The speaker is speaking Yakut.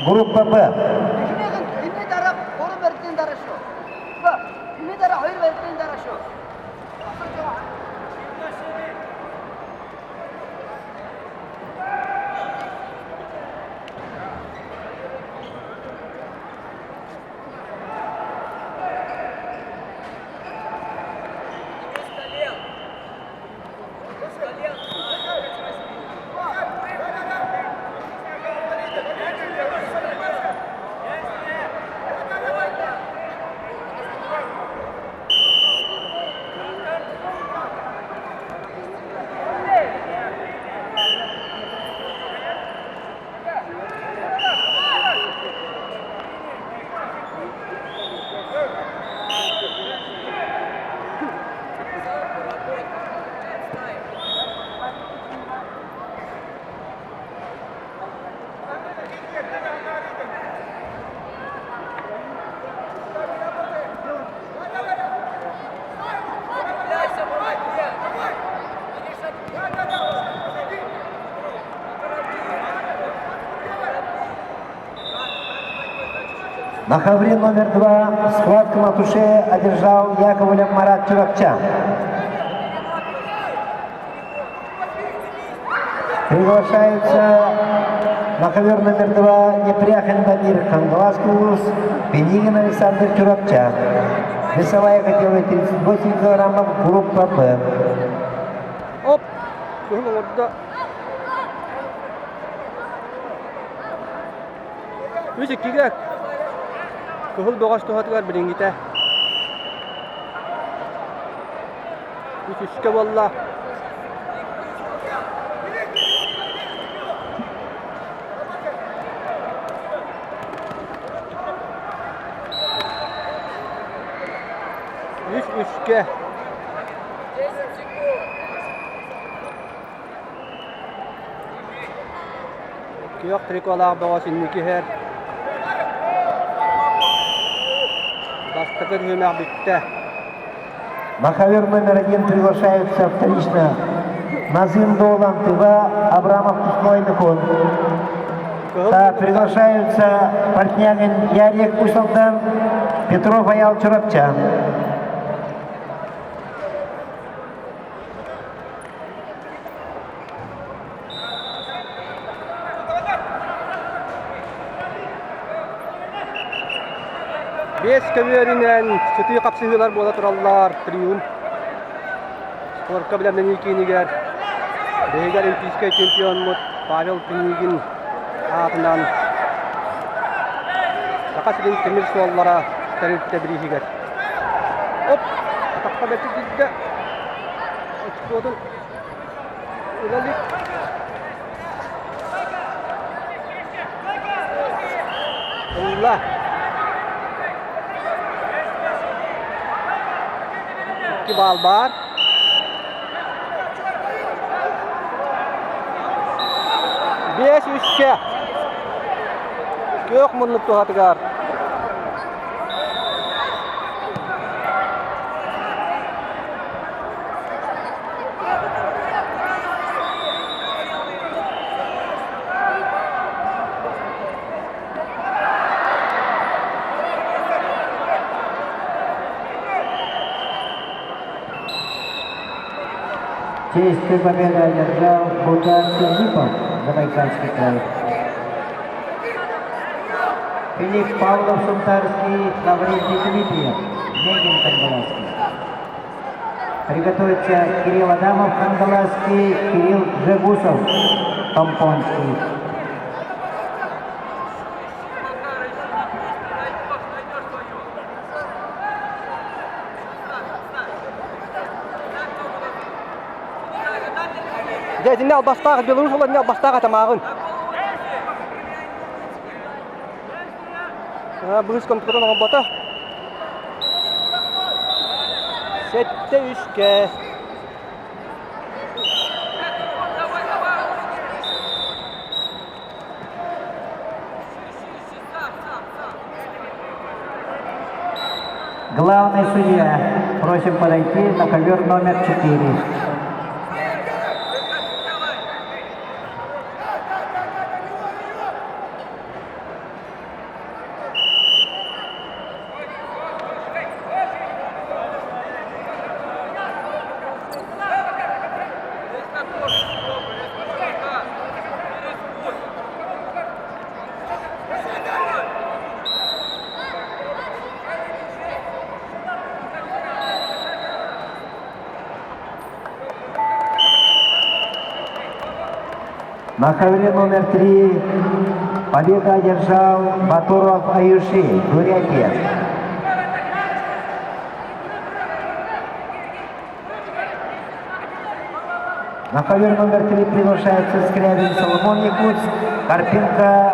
Группа Б. На ковре номер 2 схватку на туше одержал Яковлев Марат Чурапча. Приглашаются на ковер номер 2 Непряхин Дамир Кангаласский улус, Пенигин Александр Чурапча. Весовая категория 38 килограммов, группа Б. Оп! Кыһыл олордо. Үс иккигэ кыһыл бөҕөс туһатыгар билиҥҥитэ. Үс үскэ буолла. Үс үскэ. Күөх триколаах бөҕөс инники иһэр. Бастакы түһүмэх бүттэ. На ковер номер 1 приглашаются вторично Назым Долан Тыва, Абрамов Кусной Михон. Приглашаются Портнягин Ярик Усалдан, Петров Аял Чурапчан. Биэс көбүөрүнэн сытыы хапсыһыылар буола тураллар Триумф спорка бэлэмнэнии киинигэр биһиги олимпийскай чемпиоммут Павел Пинигин аатынан Саха сирин тимир суоллара тэрилтэ бирииһигэр. Оп! Атахха бэртитилдэ. Очкуотун ыла илик. Ылла. Икки баал баар. 5-3-кэ. Күөх муннук туһатыгар. Чистую победу одержал Бутан Сизипов, Забайкальский край. Филипп Павлов Сунтарский, Лаврентий Дмитриев, Мегин Кангаласский. Приготовиться Кирилл Адамов, Кангаласский, Кирилл Жегусов, Томпонский. Дьэ, итиннэ албастаах Беларусь буолан албастаах атамааҕын. Быыс компьютерын оҥорбото. 7-3-кэ. Главный судья, просим подойти на ковер номер 4. На ковре номер 3 победу одержал Батуров Аюши, Бурятия. На ковер номер 3 приглашается Скрябин Соломон Якутск, Карпенко.